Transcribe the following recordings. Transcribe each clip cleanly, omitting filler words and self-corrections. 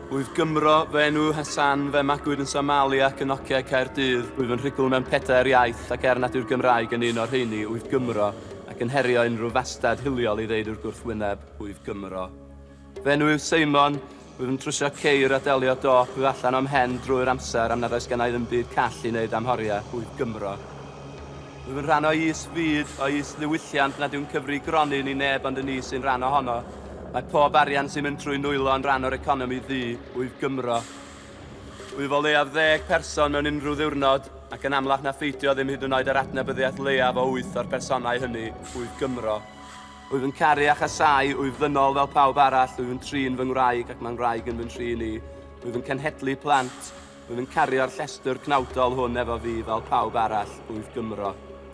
Wyf Gymro, fy enw yw Hassan, fe magwyd yn Somalia ac yn Nokia Caerdydd. Wyf yn rhugl mewn pedair iaith ac er nad yw'r Gymraeg yn un o'r rheini, wyf Gymro ac yn herio unrhyw fastad hiliol i ddeud i'r gwrthwyneb, wyf Gymro. Fy enw yw Seimon, wyf yn trwsio ceir a delio dop, wyf allan o'm mhen drwy'r amser am nad oes genna i ddim byd call i wneud am horiau, wyf Gymro. Wyf yn rhan o is-fyd, o is-ddiwylliant nad yw'n cyfri gronyn i neb ond y ni sy'n rhan ohono. Mae pob arian sy'n mynd trwy nwylo yn rhan o'r economi ddu, wyf Gymro. Wyf o leiaf ddeg person mewn unrhyw ddiwrnod, ac yn amlach na pheidio ddim hyd yn oed yr adnabyddiaeth leiaf o wyth o'r personau hynny, wyf Gymro. Wyf yn caru a chasáu, wyf ddynol fel pawb arall, wyf yn trin fy ngwraig ac mae'n ngwraig yn fy nhrin i, wyf yn cenhedlu plant, Wyf yn cario'r llestr cnawdol hwn efo fi fel pawb arall, wyf Gymro.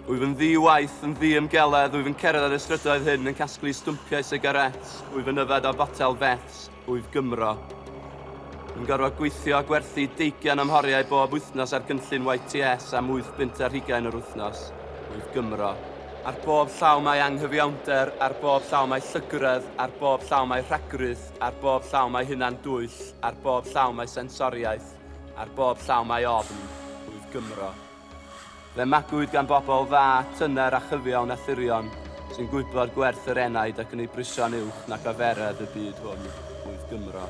Wyf yn ddi-waith, yn ddi-ymgeledd, wyf yn cerdded y strydoedd hyn yn casglu stwmpiau sigarets, wyf yn yfed o botel feths, wyf Gymro. Wyf yn gorfod gweithio a gwerthu deugian o'm horiau bob wythnos ar gynllun YTS am wyth bunt ar hugain yr wythnos, wyf Gymro. Ar bob llaw mae anghyfiawnder, ar bob llaw mae llygredd, ar bob llaw mae rhagrith, Ar bob llaw mae hunan-dwyll, ar bob llaw mae sensoriaeth, ar bob llaw mae ofn, wyf Gymro. Fe magwyd gan bobl dda, tyner a chyfiawn a thirion, sy'n gwybod gwerth yr enaid ac yn ei brisio'n uwch nag oferedd y byd hwn, wyf Gymro.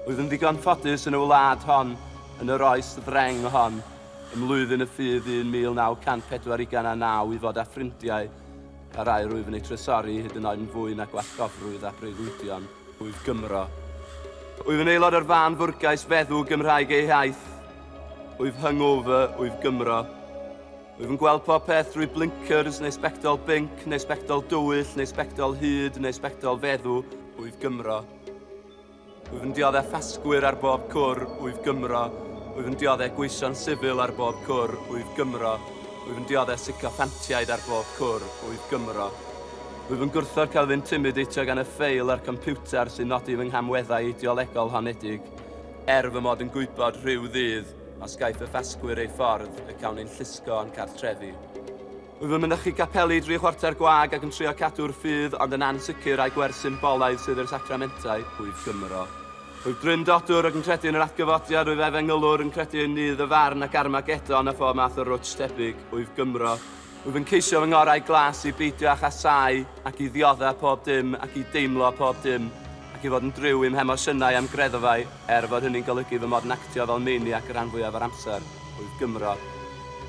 Wyf yn ddigon ffodus yn y wlad hon, yn yr oes ddreng hon, ym mlwyddyn y ffydd 1949 i fod â ffrindiau Pa rai rwyf yn eu trysori hyd yn oed yn fwy na gwallgofrwydd a breuddwydion, wyf Gymro. Wyf yn aelod o'r fân fwrgais feddw Gymraeg ei hiaith. Wyf hungover, wyf Gymro. Wyf yn gweld pob peth drwy blinkers neu sbectol binc neu sbectol dywyll neu sbectol hud neu sbectol feddw, wyf Gymro. Wyf yn dioddef ffasgwyr ar bob cwr, wyf Gymro. Wyf yn dioddef gweision sifil ar bob cwr, wyf Gymro. Wyf yn dioddef sycophantiaid ar bob cwr, wyf Gymro. Wyf yn gwrthod cael fy intimideitio gan y ffeil a'r compiwtar sy'n nodi fy nghamweddau ideolegol honedig, er fy mod yn gwybod rhyw ddydd, os gaiff y ffasgwyr eu ffordd, y cawn ein llusgo o'n cartrefi. Wyf yn mynychu capeli dri chwarter gwag ac yn trio cadw'r ffydd ond yn ansicr ai gwerth symbolaidd sydd i'r sacramentau, wyf Gymro. Wyf Bryn Dodwr ac yn credu yn yr atgyfodiad, wyf Efengylwr yn credu yn Nydd y Farn ac Armagedon a phob math o rwtsh tebyg, wyf Gymro. Wyf yn ceisio fy ngorau glas i beidio â chasáu ac i ddiodde' pob dim ac i deimlo pob dim ac i fod yn driw i'm hemosiynau a'm greddfau, er fod hynny'n golygu fy mod yn actio fel maniac y rhan fwyaf o'r amser, wyf Gymro.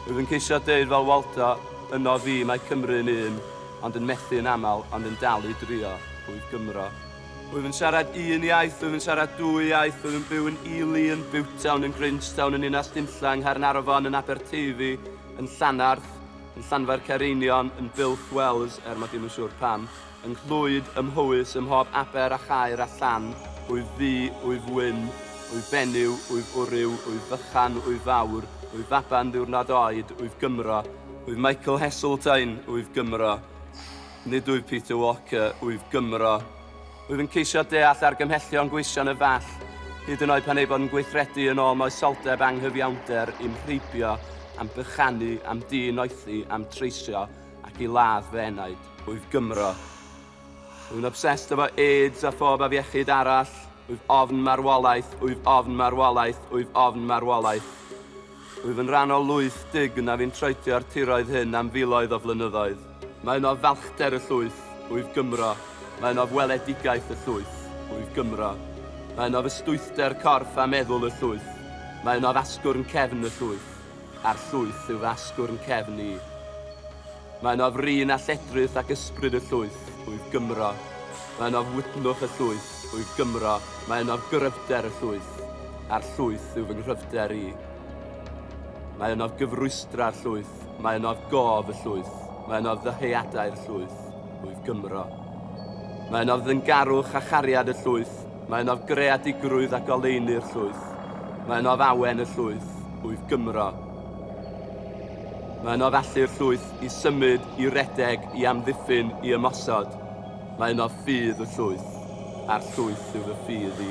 Rwyf yn ceisio deud fel Waldo, yno fi, mae Cymru yn un, ond yn methu yn aml, ond yn dal i drio, rwyf Gymro. Rwyf yn siarad un iaith, rwyf yn siarad dwy iaith, rwyf yn byw yn Ely, yn Butetown, yn Grangetown, yn Ninas Dinlla, yng Nghaernarfon, yn Aberteifi, yn Llanarth, yn Llanfair Caereinion, yn Builth Wells, er mod i'm yn siŵr pam, Yng Nghlwyd, ym Mhowys, ym mhob aber a chaer a llan, wyf ddu, wyf wyn, wyf fenyw, wyf wryw, wyf fychan, wyf fawr, wyf faban ddiwrnod oed, wyf Gymro, wyf Michael Heseltine, wyf Gymro. Nid wyf Peter Walker, wyf Gymro. Wyf yn ceisio deall argymhellion gweision y Fall, hyd yn oed pan eu bod yn gweithredu yn ôl moesoldeb anghyfiawnder i'm rheibio, a'm bychanu, a'm dinoethi, a'm treisio, ac i ladd fy enaid. Wyf Gymro. Wyf yn obsessed efo AIDS a phob afiechyd arall. Wyf ofn marwolaeth, wyf ofn marwolaeth, wyf ofn marwolaeth. Wyf yn rhan o lwyth dygn a fu'n troedio'r tiroedd hyn am filoedd o flynyddoedd. Mae yno falchder y llwyth, wyf Gymro. Mae yno weledigaeth y llwyth, wyf Gymro. Mae yno ystwythder corff a meddwl y llwyth. Mae yno asgwrn cefn y llwyth. A'r llwyth yw fy asgwrn cefn i. Mae ynof rin a lledrith ac ysbryd y llwyth, wyf Gymro. Mae ynof wydnwch y llwyth, wyf Gymro. Mae ynof gryfder y llwyth, a'r llwyth yw fy nghryfder i. Mae ynof gyfrwystra'r llwyth, mae ynof gof y llwyth, mae ynof ddyheadau'r llwyth, wyf Gymro. Mae ynof ddyngarwch a chariad y llwyth, Mae ynof greadigrwydd a goleuni'r llwyth. Mae ynof awen y llwyth, wyf Gymro. Mae ynof allu'r llwyth i symud, i redeg, i amddiffyn, i ymosod. Mae ynof ffydd y llwyth, a'r llwyth yw fy ffydd i.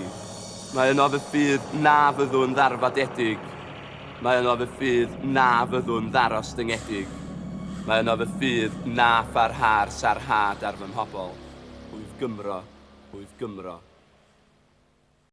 Mae ynof y ffydd na fyddwn ddarfodedig. Mae ynof y ffydd na fyddwn ddarostyngedig. Mae ynof y ffydd na pharha'r sarhad ar fy mhobl. Wyf Gymro. Wyf Gymro.